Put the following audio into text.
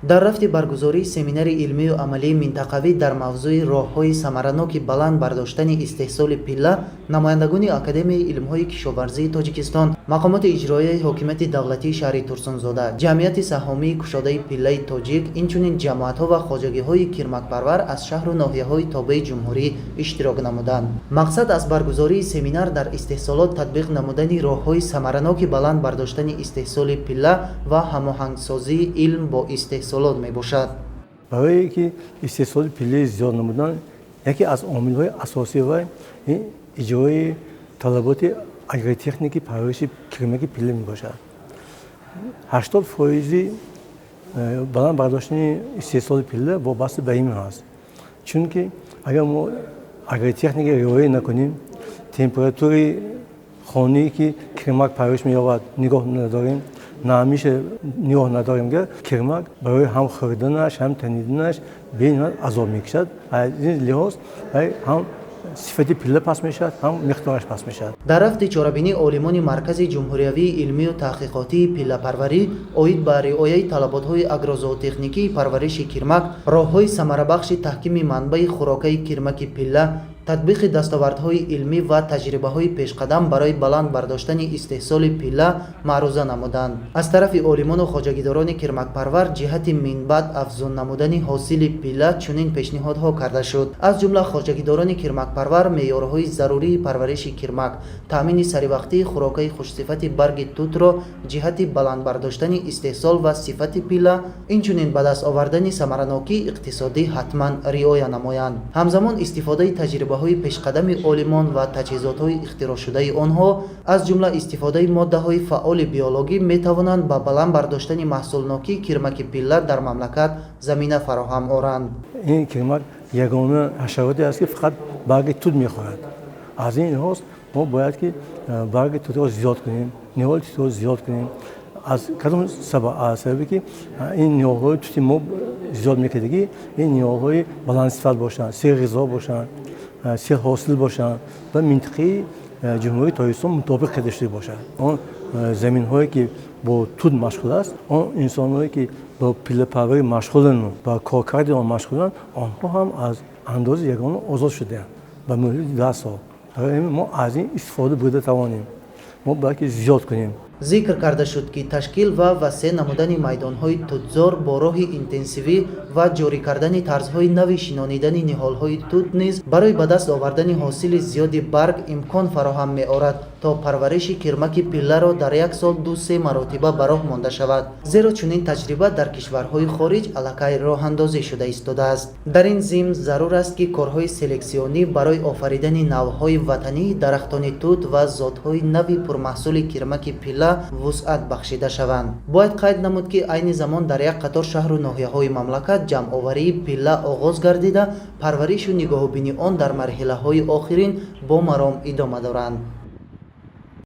Дар рафти баргузории семинари илмию амалии минтақавӣ дар мавзӯи роҳҳои самараноки баланд бардоштани истеҳсоли пилла намояндагони Академияи илмҳои кишоварзии Тоҷикистон, мақомоти иҷроияи ҳокимияти давлатии шаҳри Турсунзода, Ҷамъияти саҳомии кушодаи пиллаи тоҷик, инчунин ҷамоатҳо ва хоҷагиҳои кирмакпарвар аз шаҳру ноҳияҳои тобеи ҷумҳурӣ иштирок намуданд. Мақсад аз баргузории семинар дар истеҳсолот татбиқ намудани роҳҳои самараноки баланд бардоштани истеҳсоли пилла ва ҳамоҳангсозии илм бо истеҳсолот мебошад. Барое ки истеҳсоли пиллаи зиёд намудан, яке аз омилҳои асосӣ ва иҷрои талаботи агротехники парвариши кирмаки пилла мебошад. 80 фоизи баланд бардоштани истеҳсоли пилла вобаста ба ин ҳаст, чунки агар мо агротехника риоя накунем, температураи хонае ки кирмак парвариш меёбад нигоҳ надорем, намиша нигоҳ надорем, кирмак барои ҳам хӯрданаш, ҳам таниданаш бениҳоят азоб мекашад. Аз ин лиҳоз ҳам сифати пилла паст мешавад, ҳам миқдораш паст мешавад. Дар рафти чорабинӣ олимони Маркази ҷумҳуриявии илмию таҳқиқотии пиллапарварӣ оид ба риояи талаботҳои агрозоотехникии парвариши кирмак, роҳҳои самарабахши таҳкими манбаи хӯрокаи кирмаки пилла, татбиқи дастовардҳои илмӣ ва таҷрибаҳои пешқадам барои баланд бардоштани истеҳсоли пилла маъруза намуданд. Аз тарафи олимону хоҷагидорони кирмакпарвар ҷиҳати минбаъд афзун намудани ҳосили пилла чунин пешниҳодҳо карда шуд. Аз ҷумла, хоҷагидорони кирмакпарвар меъёрҳои зарурии парвариши кирмак, таъмини саривақтии хӯрокаи хушсифати барги тутро ҷиҳати баланд бардоштани истеҳсол ва сифати пилла, инчунин ба даст овардани самаранокии иқтисодӣ ҳатман риоя намоянд. Ҳамзамон, истифодаи таҷрибаҳои пешқадами олимон ва таҷҳизотҳои ихтироъшудаи онҳо, аз ҷумла истифодаи моддаҳои фаъоли биологӣ, метавонанд ба баланд бардоштани маҳсулнокии кирмаки пилла дар мамлакат замина фароҳам оранд. Ин кирмак ягона ҳашароте аст, ки фақат барги тут мехӯрад. Аз ин лиҳоз мо бояд ки барги тутро зиёд кунем, ниҳоли тутро зиёд кунем. Аз кадом сабаб? Аз сабабе ки ин ниҳолҳои тути мо зиёд мекардагӣ, ин ниҳолҳои баландсифат бошанд, серғизо бошанд, серҳосил бошанд ва минтақаи Ҷумҳурии Тоҷикистон мутобиқ карда шуда бошад. Он заминҳое ки бо тут машғул аст, он инсонҳое ки бо пиллапарварӣ машғуланд, ба коркарди он машғуланд, онҳо ҳам аз андози ягона озод шудаанд ба муҳлати 10 сол. Барои ҳамин мо аз ин истифода бурда тавонем, мо бояд ки зиёд кунем. Зикр карда шуд, ки ташкил ва васеъ намудани майдонҳои тутзор бо роҳи интенсивӣ ва ҷорӣ кардани тарзҳои нави шинонидани ниҳолҳои тут низ барои ба даст овардани ҳосили зиёди барг имкон фароҳам меорад, то парвариши кирмаки пилларо дар як сол ду-се маротиба ба роҳ монда шавад, зеро чунин таҷриба дар кишварҳои хориҷ аллакай роҳандозӣ шуда истодааст. Дар ин зимн зарур аст, ки корҳои селексионӣ барои офаридани навъҳои ватании дарахтони тут ва зотҳои нави пурмаҳсули кирмаки пилла вусъат бахшида шаванд. Бояд қайд намуд, ки айни замон дар як қатор шаҳру ноҳияҳои мамлакат ҷамъоварии пилла оғоз гардида, парваришу нигоҳубини он дар марҳилаҳои охирин бо маром идома доранд.